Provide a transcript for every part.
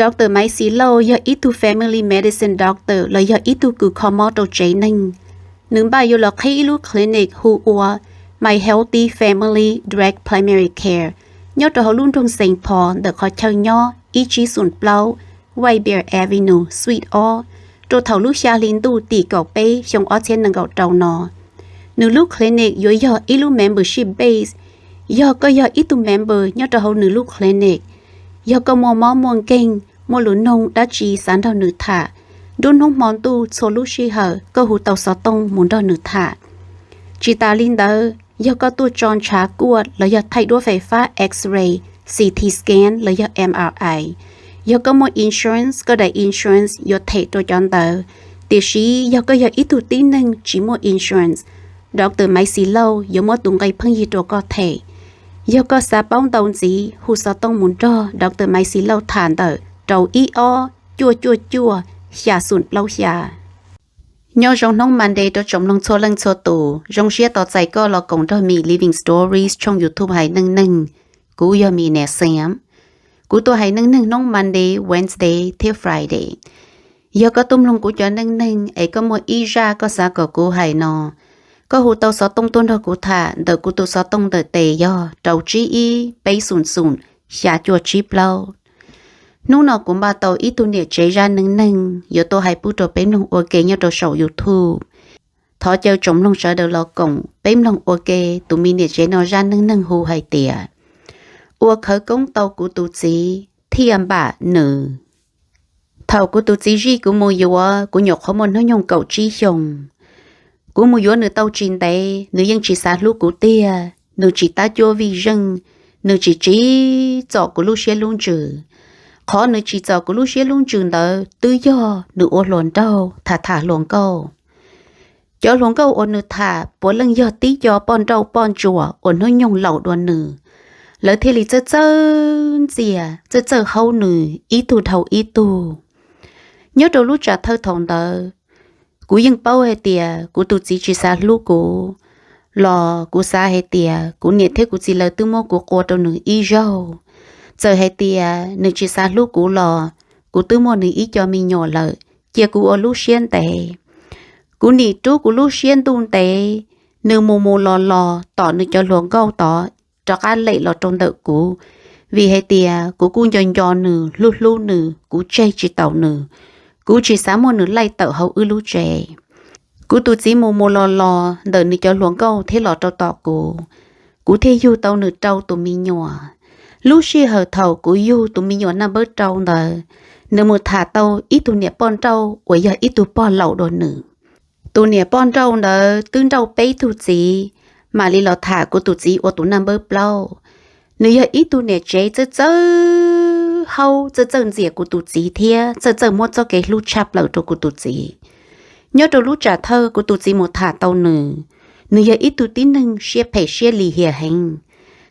Doctor Maiv Xis Lauj yog ib tug family medicine doctor los yog ib tug kws kho mob rau tsev neeg. Nws npaj yuav los qhib ib lub clinic hu ua My Healthy Family Direct Primary Care nyob rau hauv lub nroog Saint Paul ntawm qhov chaw nyob ib tsib xoom plaub White Bear Avenue, Suite ob, rau thaum lub xya hli ntuj tim kaum peb xyoo ob txhiab nees nkaum rau no. Nws lub clinic yuav yog ib lub membership base. Yog koj yog ib tug member nyob rau hauv nws lub clinic, yog koj muaj mob muaj nkeeg, muaj lus noog dab tsi xav nrog nws tham, nruab hnub hmo ntuj txhua lub sij hawm koj hu tau xov tooj mus nrog nws tham. Tsis tas li ntawd, yog koj tuaj tso ntshav kuaj los yog thaij duab fais fab X-ray, C T scan los yog M R I, yog koj muaj insurance, koj daim insurance yuav them rau cov ntawd. Tiam sis yog koj yog ib tug tib neeg tsis muaj insurance, Doctor Maiv Xis Lauj yuav muab tus nqi pheej yig rau koj them. Yog koj xav paub ntau ntxiv, hu xov tooj mus nrog Doctor Maiv Xis Lauj tham ntawm rau ib ob cuaj cuaj cuaj xya xoom plaub xya. Nyob zoo hnub Monday rau tsoom mloog txhua leej txhua tus, zoo siab tos txais koj los koom nrog Mev Living Stories tshooj YouTube hais neej neeg. Kuv yog Mev Niam Xiam. Kuv tuaj hais neej neeg hnub Monday, Wednesday thiab Friday. Yog koj tuaj mloog kuv cov neej neeg es koj muaj ib zaj koj xav kom kuv hais no, koj hu tau xov tooj tuaj nrog kuv tham ntawm kuv tus xov tooj ntawm tes yog rau tsib ib peb xoom xoom xya cuaj tsib plaub. Hnub no kuv npaj tau ib tug niam tsev zaj neej neeg yuav tuaj hais pub rau peb mloog ua ke nyob rau saum YouTube. Thov caw tsoom mloog sawv daws los koom peb mloog ua ke tus me niam tsev no zaj neej neeg hu hais tias, ua khawv koob tau kuv tus txiv thiaj npam nws. Thaum kuv tus txiv zij kuv mus yuav, kuv nyuam qhuav muaj hnub nyoog kaum tsib xyoos. Kuv mus yuav nws tau tsis ntev, nws yeej tsis xav hlub kuv tiag, nws tsis tab cuab vij zeej, nws tsis tsim txom kuv lub siab lub ntsws. Qhov nws tsim txom kuv lub siab lub ntsws ntawd twb yog nws ua hluas nraug tham tham hluas nkauj. Cov hluas nkauj uas nws tham puav leej yog tib co poj nrauj poj ntsuam uas hnub nyoog laus dua nws, lawv thiaj li txawj txawj ntxias txawj txawj haub nws ib tug dhau ib tug. Nyob rau lub tsam thawj thaum ntawd, kuv yeej paub hais tias kuv tus txiv tsis xav hlub kuv, los kuv xav hais tias kuv niam thiab kuv txiv lawv twb muab kuv qua rau nws ib zaug. Txawm hais tias nws tsis xav hlub kuv los kuv twb muaj nws ib co me nyuam lawm, cia kuv ua lub siab ntev. Kuv nim rub kuv lub siab ntuj ntev, nws mus mus los los tom nws cov hluas nkauj tod rov qab lem los rau ntawm kuv, vim hais tias kuv kuj nco nco nws, hlub hlub nws, kuv tseg tsis taus nws, kuv tsis xav muaj nws laij tawm hauv wb lub tsev. Kuv tus txiv mus mus los los ntawm nws cov hluas nkauj thiab los rau tom kuv, kuv thiaj yug tau nws rau tus me nyuam. Lub sij hawm thaum kuv yug tus me nyuam naj npawb rau ntawd, nws mus tham tau ib tug niam poj nrauj uas yog ib tug pog laus dua nws. Tus niam poj nrauj ntawd twb nrauj peb tug txiv, mam li los tham kuv tus txiv ua tus naj npawb plaub. Nws yog ib tug niam tsev txawj txawj haub, txawj txawj ntxias kuv tus txiv thiab txawj txawj muab txoj kev hlub tshaj plaws rau kuv tus txiv. Nyob rau lub tsam thawj kuv tus txiv mus tham tau nws, nws yog ib tug tib neeg siab phem siab lim hiam heev.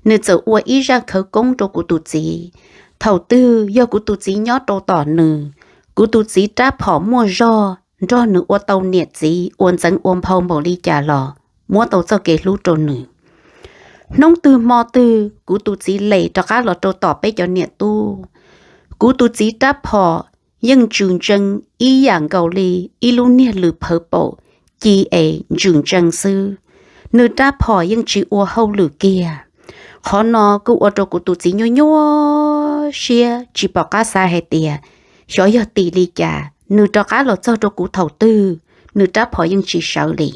Nws txawm ua ib zaj khawv koob rau kuv tus txiv. Thaum twg yog kuv tus txiv nyob rau tom nws, kuv tus txiv rab phom muaj zog nrog nws ua tau niam txiv ua ntxeev ua nphau npaum li cas los muab tau txoj kev hlub rau nws. Hnub twg hmo twg kuv tus txiv lem rov qab los rau tom peb cov niam tub, kuv tus txiv rab phom yeej ntsws ntsees ib yam nkaus li ib lub niag lws phawv paum ci es ntsws ntsees xwb. Nws rab phom yeej tsis ua hauj lwm kiag. Qhov no kuj ua rau kuv tus txiv nyuaj nyuaj siab tsis pom qab xav hais tias xyov yog tim li cas nws rov qab los txog rau kuv thaum twg, nws rab phom yeej tsis sawv li.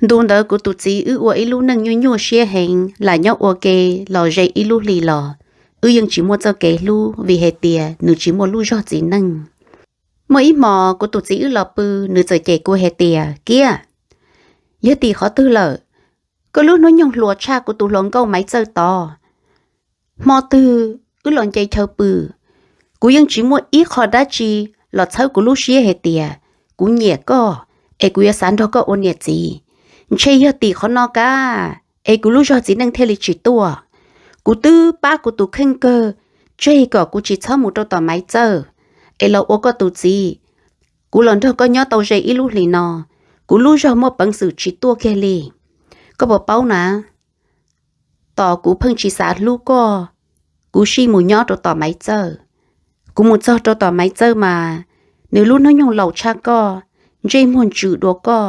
Ntu ntawd kuv tus txiv wb ua ib lub neej nyuaj nyuaj siab heev, lam nyob ua ke los ze ib lub hli los wb yeej tsis muaj txoj kev hlub vim hais tias nws tsis muaj lub zog txiv neej. Muaj ib hmos kuv tus txiv wb los pw, nws txawm cem kuv hais tias, Kiab, yog tim qhov twg lawm? Koj lub hnub nyoog hluas tshaj kuv tus hluas nkauj Maiv Txawj tod. Hmo twg wb los nce chaw pw, kuv yeej tsis muaj ib qho dab tsi los txhawb kuv lub siab hais tias kuv nyiam koj es kuv yuav xav nrog koj ua niam txiv. Ntshe yog tim qhov no kab es kuv lub zog txiv neej thiaj li tsis tuaj. Kuv twb pab kuv tus kheej kawg tseg kom kuv tsis txhob mus rau tom Maiv Txawj es los ua koj tus txiv. Kuv los nrog koj nyob tau ze ib lub hlis no, kuv lub zog muaj peev xwm tsis tuaj kiag li. Koj puas paub na, tos kuv pheej tsis xav hlub koj, kuv sij mus nyob rau tom Maiv Txawj. Kuv mus txog rau tom Maiv Txawj mas nws lub hnub nyoog laus tshaj koj, ntsej muag ntsws dua koj,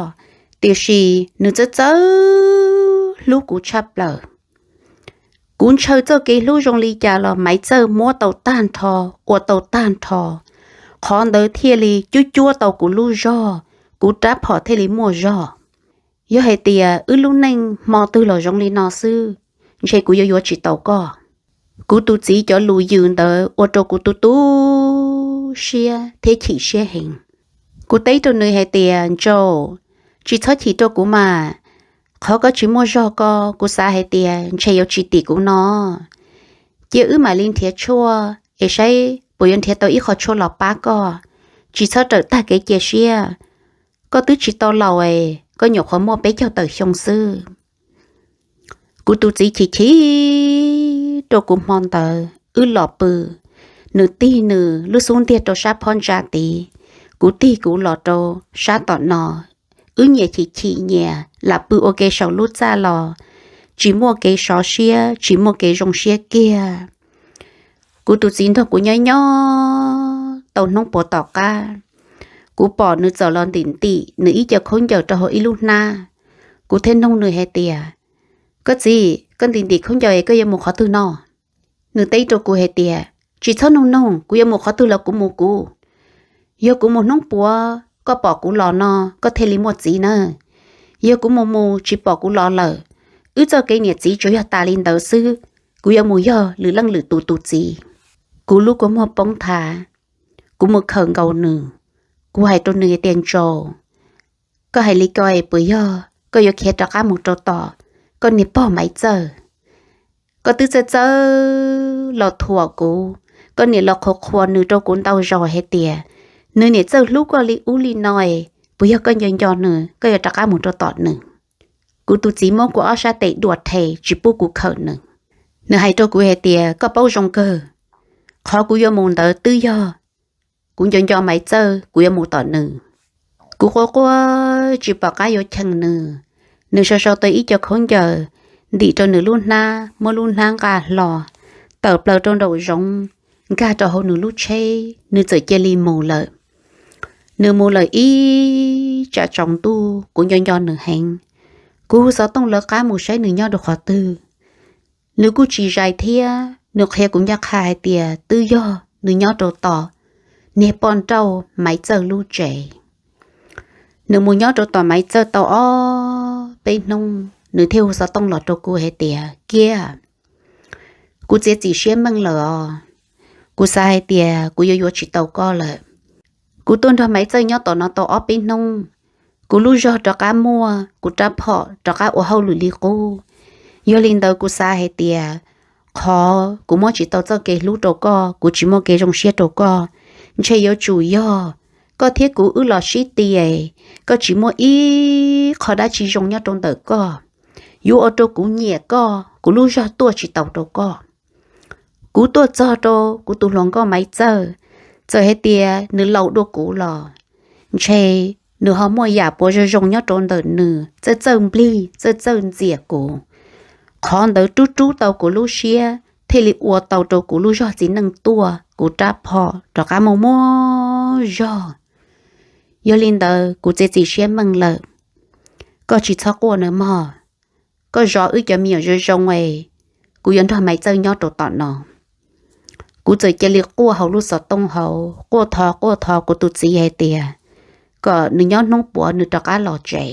tiam sis nws txawj txawj hlub kuv tshaj plaws. Kuv ntshaw txoj kev hlub zoo li cas los Maiv Txawj muab tau tag nrho, ua tau tag nrho. Qhov ntawd thiaj li cuab cuab tau kuv lub zog, kuv rab phom thiaj li muaj zog. Yog hais tias wb lub neej hmo twg los zoo li no xwb, ntshe kuv yuav yuav tsis tau koj. Kuv tus txiv cov lus yws ntawd ua rau kuv tu tu siab thiab chim siab heev. Kuv teb rau nws hais tias, Ntsauj, tsis txhob chim rau kuv mas. Qhov koj tsis muaj zog ko, kuv xav hais tias ntshe yuav tsis tim kuv no. Cia wb mam li nrhiav tshuaj es saib puas yuav nrhiav tau ib qho tshuaj los pab koj. Tsis txhob rawm tag kev cia siab. Koj twb tsis tau laus es, koj nyuam qhuav muaj peb caug tawm xyoo xwb. Kuv tus txiv chim chim rau kuv hmo ntawd wb los pw, nws tig nws lub xub ntiag rau sab phab ntsa tid, kuv tig kuv los rau sab tom no. Wb nyias chim chim nyias lam pw ua ke saum lub txaj los tsis muaj kev sov siab, tsis muaj kev zoo siab kiag. Kuv tus txiv nrog kuv nyob nyob tau hnub puav tom qab, kuv pom nws txawm los ntim ntim nws ib co khaub ncaws rau hauv ib lub hnab. Kuv thiaj nug nws hais tias, Koj txiv, koj ntim ntim khaub ncaws es koj yuav mus qhov twg no? Nws teb rau kuv hais tias, Tsis txhob nug nug, kuv yuav mus qhov twg los kuv mus kuv. Yog kuv mus hnub puav koj pom kuv los no, koj thiaj li muaj txiv na. Yog kuv mus mus tsis pom kuv los lawm, wb txoj kev niam txiv tsuas yog tas li ntawd xwb. Kuv yuav mus yog lwm leej lwm tus tus txiv. Kuv lub kua muag poob thav, kuv mus khawm nkaus nws. Kuv hais rau nws tias, Ntsauj, koj hais li ko es puas yog koj yuav khiav rov qab mus rau tom koj niag pog Maiv Txawj? Koj twb txawj txawj los thuam kuv, koj niam los qhuas qhuas nws rau kuv ntau zaus hais tias nws niam txawj hlub koj li ub li no es, puas yog koj nco nco nws, koj yuav rov qab mus rau tom nws? Kuv tus txiv muab kuv ob sab tes dua rhe tsis pub kuv khawm nws. Nws hais rau kuv hais tias, Koj paub zoo kawg, qhov kuv yuav mus ntawd twb yog kuv nco nco Maiv Txawj, kuv yuav mus tom nws. Kuv quaj quaj tsis pom qab yuav cheem nws. Nws sau sau tau ib co khaub ncaws, ntim rau nws lub hnab, muab lub hnab nqa hlo, tawm plaws rau nraum zoov, nkag rau hauv nws lub tsheb, nws txawm cia li mus lawm. Nws mus lawm ib tsam tsaus ntuj, kuv nco nco nws heev. Kuv hu xov tooj lawv qab mus saib nws nyob rau qhov twg. Nws kuj tsis zais thiab, nws qhia kuv ncaj qha hais tias twb yog nws nyob rau tom niag poj nrauj Maiv Txawj lub tsev. Nws mus nyob rau tom Maiv Txawj tau ob peb hnub, nws thiaj hu xov tooj los rau kuv hais tias, Kiab, kuv txiav txim siab meej lawm os. Kuv xav hais tias kuv yuav yuav tsis tau koj lawm. Kuv tuaj nrog Maiv Txawj nyob tom no tau ob peb hnub, kuv lub zog rov qab muaj, kuv rab phom rov qab ua hauj lwm li qub. Yog li ntawd kuv xav hais tias qhov kuv muab tsis tau txoj kev hlub rau koj, kuv tsis muaj kev zoo siab rau koj, ntshe yuav tsum yog koj thiab kuv wb los sib ti, koj tsis muaj ib qho dab tsi zoo nyob rau ntawm koj, yuav ua rau kuv nyiam koj, kuv lub zog tuaj tsis tau rau koj. Kuv tuaj txog rau kuv tus hluas nkauj Maiv Txawj, txawm hais tias nws laus dua kuv los ntshe nws ho muaj yam puas zoo zoo nyob rau ntawm nws, txawj txawj nplig, txawj txawj ntxias kuv. Qhov ntawd rub rub tau kuv lub siab, thiaj li ua tau rau kuv lub zog txiv neej tuaj, kuv rab phom rov qab muaj muaj zog. Yog li ntawd kuv txiav txim siab meej lawm, koj tsis txhob quaj nawb mog. Koj zov wb cov me nyuam zoo zoo es, kuv yuav nrog Maiv Txawj nyob rau tom no. Kuv txawm cia li quaj hauv lub xov tooj hauv, quaj thov quaj thov kuv tus txiv hais tias kom nws nyob hnub puav nws rov qab los tsev.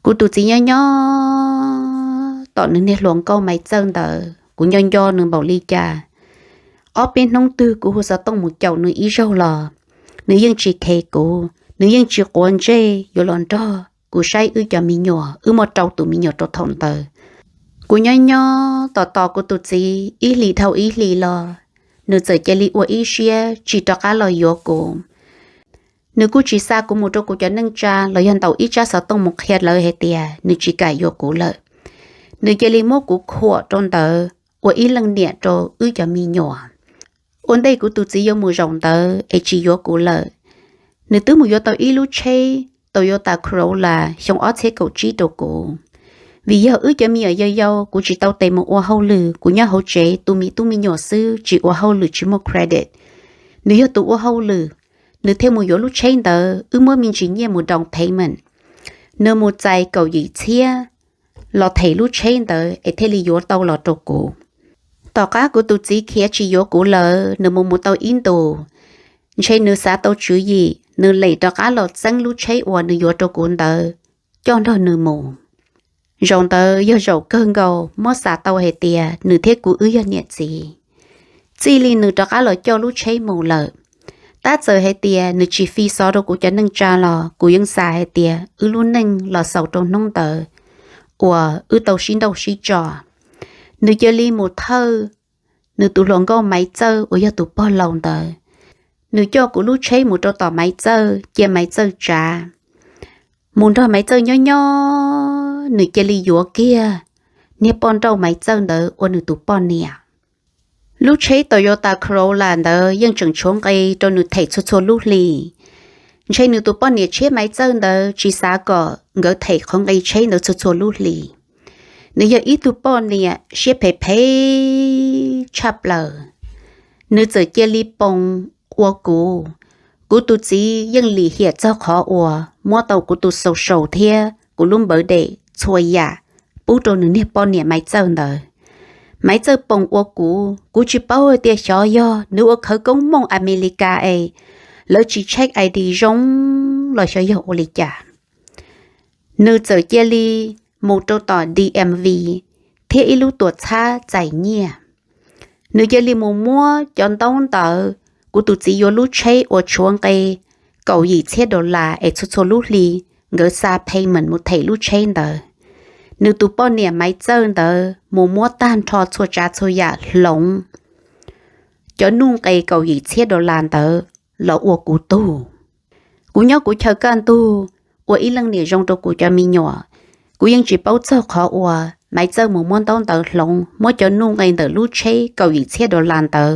Kuv tus txiv nyob nyob tom nws niag hluas nkauj Maiv Txawj ntawd, kuv nco nco nws npaum li cas. Ob peb hnub twg kuv hu xov tooj mus caum nws ib zaug los nws yeej tsis khev kuv, nws yeej tsis quav ntsej yuav los nrog kuv saib wb cov me nyuam, wb muaj rau tus me nyuam rau thaum ntawd. Kuv nyob nyob tos tos kuv tus txiv ib hlis dhau ib hlis los nws txawm cia li ua ib siab tsis rov qab los yuav kuv. Nws kuj tsis xa kuv mus rau kuv cov neej tsa los yog ntaus ib tsab xov tooj mus qhia lawv hais tias nws tsis kam yuav kuv lawm. Nws cia li muab kuv khuam rau ntawd ua ib leej niam rau wb cov me nyuam. Ua ntej kuv tus txiv yuav mus zaum ntawd es tsis yuav kuv lawm, nws twb mus yuav tau ib lub tsheb Toyota Corolla xyoo ob txhiab kaum tsib rau kuv. Vim yog wb cov me nyuam yau yau, kuv tsis tau tes mus ua hauj lwm, kuv nyob hauv tsev tu me tub me nyuam xwb, tsis ua hauj lwm tsis muaj credit. Nws yog tus ua hauj lwm, nws thiaj mus yuav lub tsheb ntawd, wb muab me ntsis nyiaj mus down payment. Nws mus txais kaum yim txhiab los them lub tsheb ntawd es thiaj li yuav tau los rau kuv. Tom qab kuv tus txiv khiav tsis yuav kuv lawm, nws mus mus tau ib ntus, ntshe nws xav tau tswv yim, nws lem rov qab los txeeb lub tsheb uas nws yuav rau kuv ntawd coj nrog nws mus. Zaum ntawd yog zaum kawg nkaus muab xav tau hais tias nws thiab kuv wb yog niam txiv. Txij li nws rov qab los coj lub tsheb mus lawm, tab txawm hais tias nws tsis fi xov rau kuv cov neej tsa los kuv yeej xav hais tias wb lub neej los xaus rau hnub ntawd uas wb tau sib nrauj sib tso. Nws cia li mus thawj nws tus hluas nkauj Maiv Txawj uas yog tus pog laus ntawd. Nws coj kuv lub tsheb mus rau tom Maiv Txawj, cia Maiv Txawj tsav. Mus nrog Maiv Txawj nyob nyob, nws cia li yuav kiag niag poj nrauj Maiv Txawj ntawd ua nws tus poj niam. Lub tsheb Toyota Corolla ntawd yeej tseem tshuav nqe rau nws them txhua txhua lub hli. Ntshe nws tus poj niam tshiab Maiv Txawj ntawd tsis xav kom nkawd them qhov nqe tsheb ntawd txhua txhua lub hli. Nws yog ib tug poj niam siab phem phem tshaj plaws. Nws txawm cia li poo ua kuv. Kuv tus txiv yeej lim hiam txog qhov uas muab tau kuv tus social thiab kuv lub npawv dej txhua yam pub rau nws niag poj niam Maiv Txawj ntawd. Maiv Txawj poo ua kuv, kuv tsis paub hais tias xyov yog nws ua khawv koob mooj Amelikas es lawv tsis check I D zoo los xyov yog ua li cas. Nws txawm cia li mus rau tom D M V thiab ib lub tuam txhab txais nyiaj. Nws cia li mus muab cov ntaub ntawv kuv tus txiv yuav lub tsheb uas tshuav nqe kaum yim txhiab dollar es txhua txhua lub hli nkawd xa payment mus them lub tsheb ntawd. Nws tus poj niam Maiv Txawj ntawd mus muab tag nrho txhua tsav txhua yam hloov cov nuj nqe kaum yim txhiab dollar ntawd los ua kuv tug. Kuv nyob kuv chaw kaj ntug, ua ib leej niam zoo rau kuv cov me nyuam, kuv yeej tsis paub txog qhov uas Maiv Txawj mus muab ntaub ntawv hloov muab cov nuj nqe ntawm lub tsheb kaum yim txhiab dollar ntawd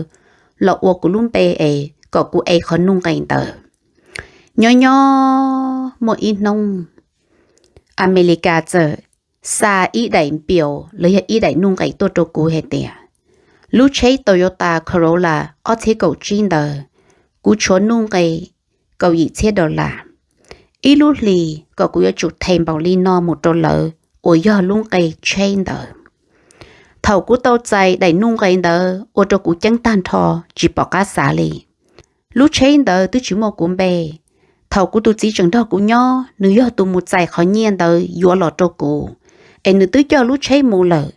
los ua kuv lub npe es kom kuv ev qhov nuj nqe ntawd. Nyob nyob muaj ib hnub, Amelikas txawm xa ib daim npias los yog ib daim nuj nqe tuaj rau kuv hais tias lub tsheb Toyota Corolla ob txhiab kaum tsib ntawd, kuv tshuav nuj nqe kaum yim txhiab dollar. Ib lub hlis kom kuv yuav tsum them npaum li no mus rau lawv uas yog lub nqe tsheb ntawd. Thaum kuv tau txais daim nuj nqe ntawd ua rau kuv ceeb tag nrho, tsis pom qab xav li. Lub tsheb ntawd twb tsis muaj kuv npe. Thaum kuv tus txiv tseem nrog kuv nyob, nws yog tus mus txais qhov nyiaj ntawd yuav los rau kuv, es nws twb coj lub tsheb mus lawm.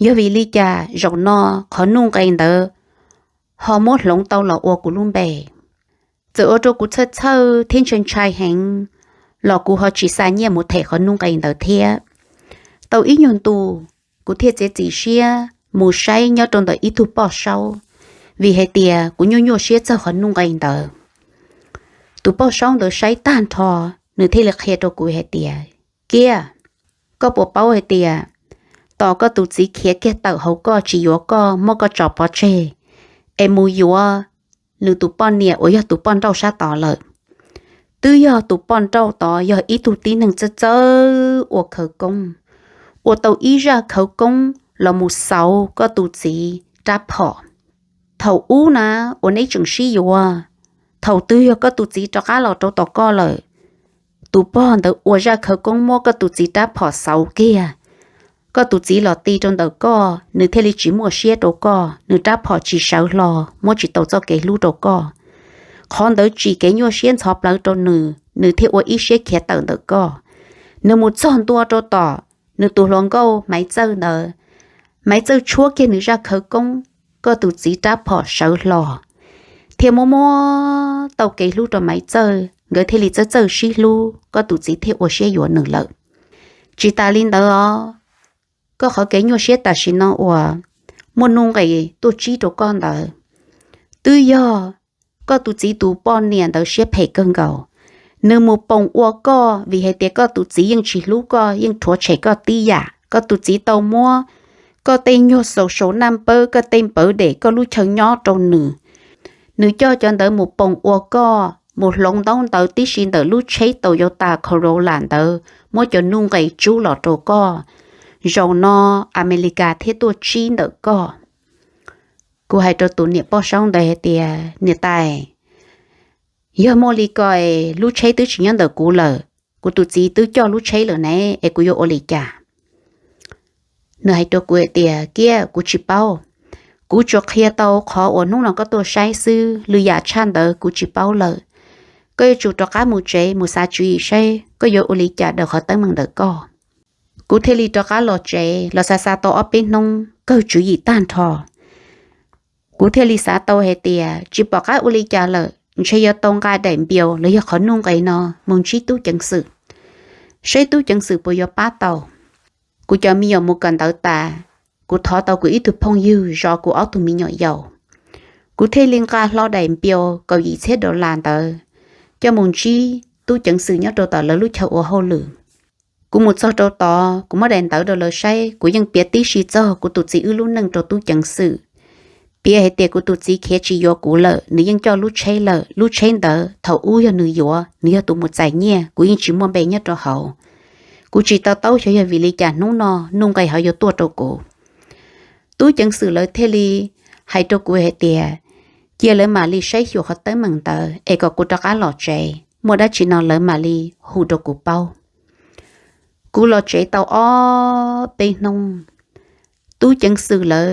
Yog vim li cas zaum no qhov nuj nqe ntawd ho muab hloov tau los ua kuv lub npe? Txawm ua rau kuv txhawj txhawj thiab ntshai ntshai heev los kuv ho tsis xa nyiaj mus them qhov nuj nqe ntawd thiab. Tau ib nyuag ntu, kuv thiaj txiav txim siab mus saib nyob rau ntawm ib tug poj saub, vim hais tias kuv nyuaj nyuaj siab txog qhov nuj nqe ntawd. Tus poj saub ntawd saib tag nrho, nws thiaj li qhia rau kuv hais tias, Kiab, koj puas paub hais tias tos koj tus txiv khiav kiag tawm hauv koj tsis yuav koj muab koj tso pov tseg es mus yuav nws tus poj niam uas yog tus poj nrauj sab tod lawm? Twb yog tus poj nrauj tod yog ib tug tib neeg txawj txawj ua khawv koob, ua tau ib zaj khawv koob los mus xauv koj tus txiv rab phom. Thaum ub na, uas neb tseem sib yuav, thaum twg yog koj tus txiv rov qab los rau tom koj lawm, tus pog ntawd ua zaj khawv koob muab koj tus txiv rab phom xauv kiag. Koj tus txiv los ti rau ntawm koj, nws thiaj li tsis muaj siab rau koj, nws rab phom tsis sawv hlo, muab tsis tau txoj kev hlub rau koj. Qhov ntawd tsim kev nyuaj siab ntxhov plawv rau nws, nws thiaj ua ib siab khiav tawm ntawm koj. Nws mus txog ntua rau tom nws tus hluas nkauj Maiv Txawj ntawd, Maiv Txawj tshuab kiag nws zaj khawv koob, koj tus txiv rab phom sawv hlo, thiaj muab muab tau kev hlub rau Maiv Txawj, nkawd thiaj li txawj txawj sib hlub, koj tus txiv thiaj ua siab yuav nws lawm. Tsis tas li ntawd os, koj qhov kev nyuaj siab tam sim no uas muaj nuj nqis tuaj tsib rau koj ntawd, twb yog koj tus txiv tus poj niam ntawd siab phem kawg nkaus. Nws mus poom ua koj vim hais tias koj tus txiv yeej tsis hlub koj, yeej rhuav tshem koj tib yam. Koj tus txiv tau muab koj tej nyuag xaus saus naj npawb, koj tej npawv dej, koj lub chaw nyob rau nws. Nws coj cov ntawd mus poom ua koj, mus hloov ntaub ntawv tib si ntawm lub tsheb Toyota Corolla ntawd, muab cov nuj nqis tsub los rau koj. Zaum no Amelikas thiaj tuaj tsib ntawm koj. Kuv hais rau tus niam poj saub ntawd hais tias, niam tais, yog muaj li ko es lub tsheb twb tsis nyob ntawm kuv lawm, kuv tus txiv twb coj lub tsheb lawm ne, es kuv yuav ua li cas? Nws hais rau kuv hais tias, kiab, kuv tsis paub. Kuv tsuas qhia tau qhov uas hnub no koj tuaj saib xwb, lwm yam tshaj ntawd kuv tsis paub lawm. Koj yuav tsum rov qab mus tsev mus xav tswv yim saib koj yuav ua li cas daws qhov teeb meem ntawm koj. Kuv thiaj li rov qab los tsev los xav xav tau ob peb hnub kawg tswv yim tag nrho. Kuv thiaj li xav tau hais tias tsis pom qab ua li cas lawm, ntshe yuav tau nqa daim npias los yog qhov nuj nqis no mus ntsib tub ceev xwm, saib tub ceev xwm puas yuav pab tau. Kuv cov me nyuam mus kawm ntawv tas, kuv thov tau kuv ib tug phooj ywg zov kuv ob tug me nyuam yaus. Kuv thiaj li nqa hlo daim npias kaum yim txhiab dollar ntawd coj mus ntsib tub ceev xwm nyob rau tom lawv lub chaw ua hauj lwm. Kuv mus txog rau tod, kuv muab daim ntawv rau lawv saib, kuv yeej piav tib si txog kuv tus txiv wb lub neej rau tub ceev xwm. Piav hais tias kuv tus txiv khiav tsis yuav kuv lawm, nws yeej coj lub tsheb lawm, lub tsheb ntawd thaum ub yog nws yuav, nws yog tus mus txais nyiaj, kuv yeej tsis muaj npe nyob rau hauv. Kuv tsis to taub xyov yog vim li cas hnub no nuj nqis ho yuav tuaj rau kuv. Tub ceev xwm lawv thiaj li hais rau kuv hais tias cia lawv mam li saib xyuas qhov teeb meem ntawd es kom kuv rov qab los tsev, muaj dab tsi no lawv mam li hu rau kuv paub. Kuv los tsev tau ob peb hnub, tub ceev xwm lawv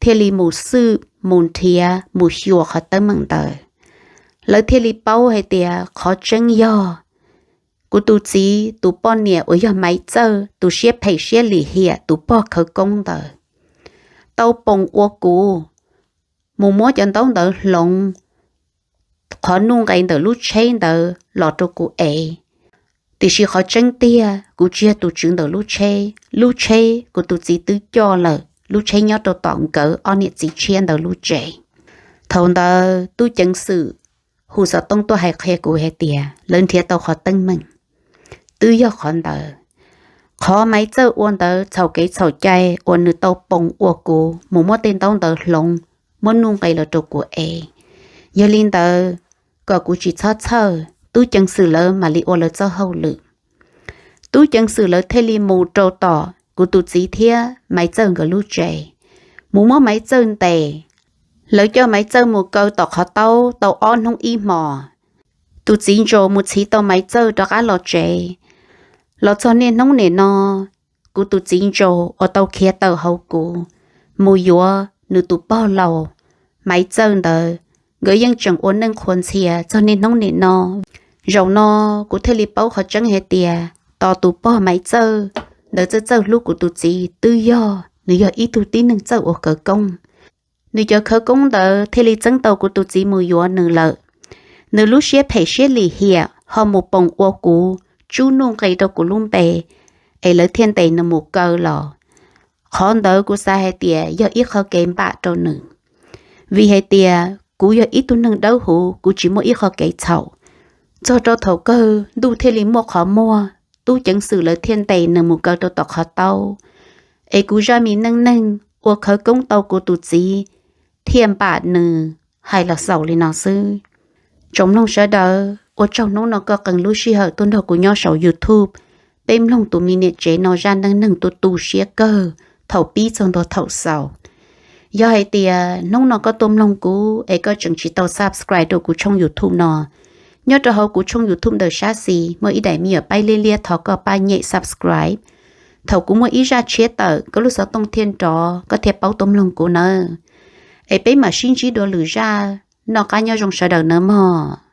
thiaj li mus xwb mus nrhiav mus xyuas qhov teeb meem ntawd. Lawv thiaj li paub hais tias qhov tseeb yog kuv tus txiv tus poj niam uas yog Maiv Txawj tus siab phem siab lim hiam tus pog khawv koob ntawd tau poom ua kuv, mus muab cov ntaub ntawv hloov qhov nuj nqis ntawm lub tsheb ntawd los rau kuv ev. Tiam sis qhov tseeb tiag kuv tsis yog tus tswv ntawm lub tsheb, lub tsheb kuv tus txiv twb coj lawm, lub tsheb nyob rau tom nkawd ob niam txiv tshiab ntawd lub tsev. Thaum ntawd tub ceev xwm hu xov tooj tuaj hais qhia kuv hais tias lawv nrhiav tau qhov teeb meem, twb yog qhov ntawd. Qhov Maiv Txawj ua ntawd txhaum kev txhaum cai uas nws tau poom ua kuv mus muab tej ntaub ntawv hloov, muab nuj nqis los rau kuv ev. Yog li ntawd, kom kuv tsis txhob txhawj, tub ceev xwm lawv mam li ua lawv txoj hauj lwm. Tub ceev xwm lawv thiaj li mus rau tom kuv tus txiv thiab Maiv Txawj nkawd lub tsev, mus muab Maiv Txawj ntes. Lawv coj Maiv Txawj mus kaw tom qhov taub tau ob hnub ib hmos. Tus txiv ntsaus mus txhiv tau Maiv Txawj rov qab los tsev. Los txog niaj hnub nim no, kuv tus txiv ntsaus uas tau khiav tawm hauv kuv mus yuav nws tus pog laus, Maiv Txawj ntawd, nkawd yeej tseem ua neej qhuas ntxhias txog niaj hnub nim no. Zaum no kuv thiaj li paub qhov tseeb hais tias tos tus pog Maiv Txawj ntawd txawj txawj hlub kuv tus txiv twb yog nws yog ib tug tib neeg txawj ua khawv koob. Nws cov khawv koob ntawd thiaj li txeeb tau kuv tus txiv mus yuav nws lawm. Nws lub siab phem siab lim hiam ho mus poom ua kuv, tsub nuj nqis rau kuv lub npe, es lawv thiaj ntes nws mus kaw los. Qhov ntawd kuv xav hais tias yog ib qho kev npam rau nws, vim hais tias kuv yog ib tug neeg dawb huv, kuv tsis muaj ib qho kev txhaum. Txog rau thaum kawg ntuj thiaj li muaj qhov muag, tub ceev xwm lawv thiaj ntes nws mus kaw rau tom qhov taub. Es kuv zaj me neej neeg ua khawv koob tau kuv tus txiv thiaj npam nws, hais los xaus li no xwb. Tsoom mloog sawv daws, ua tsaug hnub no koj qee lub sij hawm tuaj nrog kuv nyob saum YouTube, peb mloog tus me niam tsev no zaj neej neeg tu tu siab kawg thaum pib txog ntua thaum xaus. Yog hais tias hnub no koj tuaj mloog kuv es koj tseem tsis tau subscribe rau kuv tshooj YouTube no, nyob rau hauv kuv tshooj YouTube ntawm sab xis muaj ib daim me nyuam paib liab liab, thov koj pab nyem subscribe. Thaum kuv muaj ib zaj tshiab tawm, koj lub xov tooj thiaj nrov, koj thiaj paub tuaj mloog kuv nawb. Es peb mam sib ntsib dua lwm zaj, noj qab nyob zoo sawv daws nawb mog.